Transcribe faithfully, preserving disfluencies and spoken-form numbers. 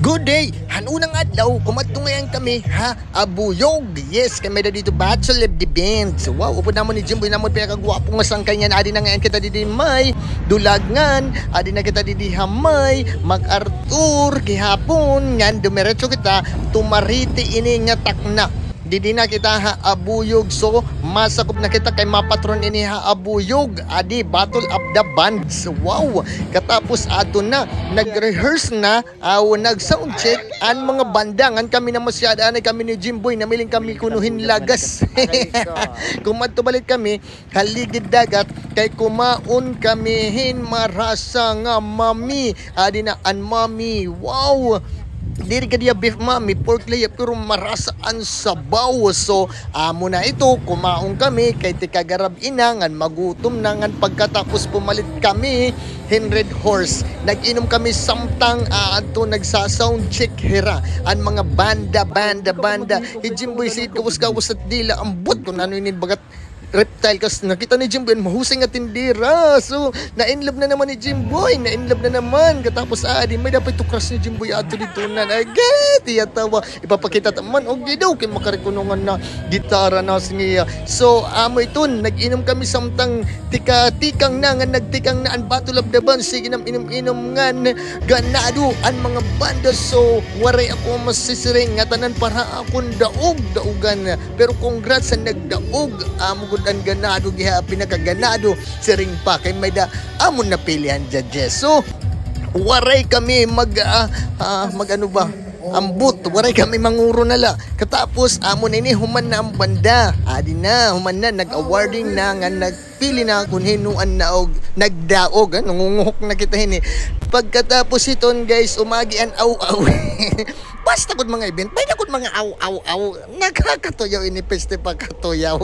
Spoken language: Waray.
Good day! Han unang adlaw, kumadto ngay-an kami ha Abuyog. Yes, kay may-ada didto Battle of the Bands. Wow, upod namon ni Jimboy, namon pinakagwapo nga sangkay ngay-an. Adi na ngay-an kita didi may Dulagan, adi na kita didi ha may MacArthur gihapon, ngan dumiretso kita Tumarite ini nga takna. Didi na kita ha Abuyog, so masakop na kita kay mapatron ini ha Abuyog. Adi, Battle of the Bands. Wow! Katapos adto na, nag-rehearse na, aw, nag-sound check an mga banda. Ngan kami na masyad, anay kami ni Jimboy, namiling kami kuno hin lagas. Kumadto balik kami ha ligid dagat, kay kumaon kami hin marasa nga mami. Adi na an mami. Wow! Diri gad hiya beef mami, pork la hiya, pero marasa an sabaw. So, amo na ito, kumaon kami, kay tikagarab-i na, ngan magutom na, ngan pagkatapos pumalit kami hin Red Horse. Nag-inom kami samtang, ah, adto nagsa-sound check hira an mga banda, banda, banda. Hi Jimboy, sige, kawas-kawas it dila, ambot kon ano ini bagat reptile kas nakita ni Jimboy, mahusay nga tindera. So, na-in love na naman ni Jimboy, na-in love na naman. Katapos, ah, adi, may-ada pa ito crush ni Jimboy adto didto na. Agay, tiyatawa. Ipapakita ta man, okay daw, kay makarikuno nga na gitara na, sige. So, amo iton, nag-inom kami samtang tika-tikang na, nga nagtikang na an Battle of the Bands, sige nam inom-inom ngan ganado an mga banda. So, waray ako masisiring, ngatanan para akon daog-daogan. Pero congrats sa nagdaog, amo gud an ganado, giha pinakaganado, siring pa, kay may-ada amon napili an judges. So, waray kami mag, ah, ah, mag-ano ba? Ambot, waray kami manguro na la. Katapos, amo na ini, human na an banda. Adi na, human na, nag-awarding na, nga nagpili na kon hin-o an naog, nagdaog, ah, nangunguhok na kita hini. Pagkatapos hiton, guys, umagi an aw-aw. Basta gud mga event, may-ada gud mga aw-aw-aw. Nakakatuyaw ini, peste pa katuyaw.